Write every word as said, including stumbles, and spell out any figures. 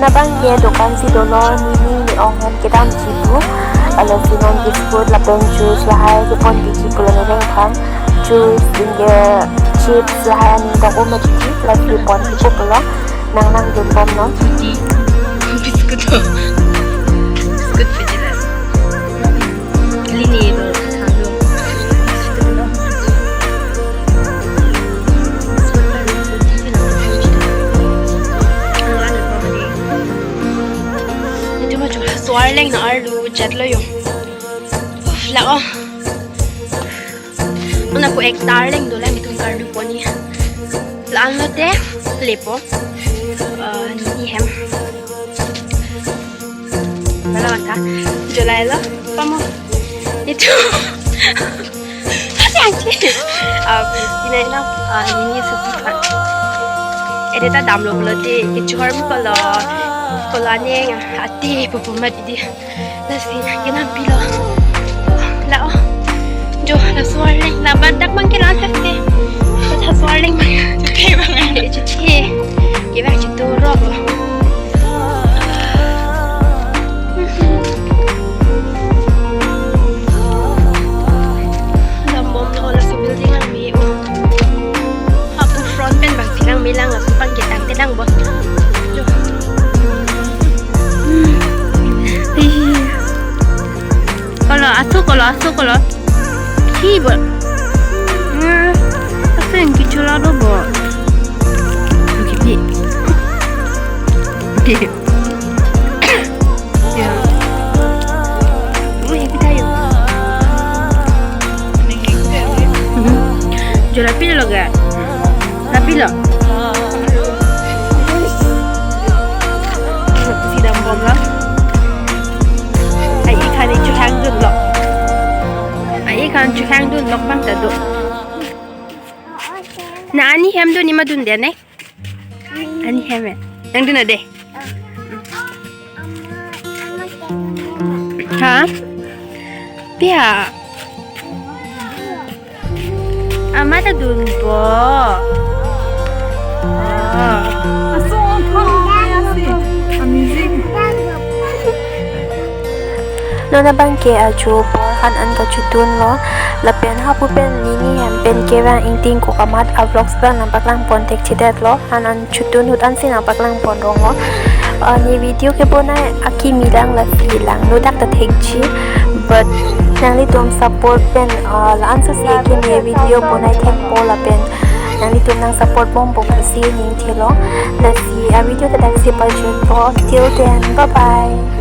Labang ke dokan si dolo, nini ne-ong an kedam chipu. Lasi non biscuit lapen juice lahai kepon piji pulo ne vengthang. Juice, anke chips lahai aning dok-o mati, lasi pon pipo pulo. Nang nangdun bomnon. Biscuit lo. Biscuit piji la. Lini lo, thang lo. Ito ma chu, so-arleng na arlu jat lo yo. La-o. Una ko ekta arleng dolang itum karlu pon ni. La-an lote lepo. Eh, nini hem. Wala ta. July lo. Pamo. Ito. Ate ate. Ah, ina ina. Ah, nini susi pa. Ede ta damlo pulote, kechor mi kolo. Kolo aneng ate pupu mat idi. Lasi, kenam pilo. La-o. Jo, la so-arleng, la badak mang kelang hafte. Badak so-arleng mang. Chuthe bang ai. Chuthe. Kevang chutu rok. Dambomlo, laso building ang me-o. Hapu front pen bang si nangmelang, laso bang ketang kelang bos. Jo. Ih. Kolo, aso kolo, aso kolo. Ki bo. Hmm, aso yang kichula do bo. Gidi. Gidi. Ya. Uy, kita yuk. Hmm. Jo, la pilo ga. La pilo. Si dambomlo. Ai-i khan chehangdunlo. Ai-i khan chehangdunlo bang ta do. Na ani hem do, nima dunde ne? Ani hem e. Nangdun ade. Ha? Pia. Ama ta dunpo. Ah. Aso, oh, oh, oh, amazing. Non abang ke ajo apor han an kachutun lo. Lapen hapu pen nini hem pen kevang ingting ko kamat a vlogs ta nangpaklang pon thekthedetlo. Han an chutun ahut ansi nangpaklang pon rong lo. Ah, ne video kebonai akimi lang, lasi langno dak ta thekji. But nanglitum support pen, ah, la-an susi ke ne video bonai thekpo lapen nanglitum nang support bompo pusi ning thelo. Lasi a video ta dak si pajutpo. Till then, bye bye.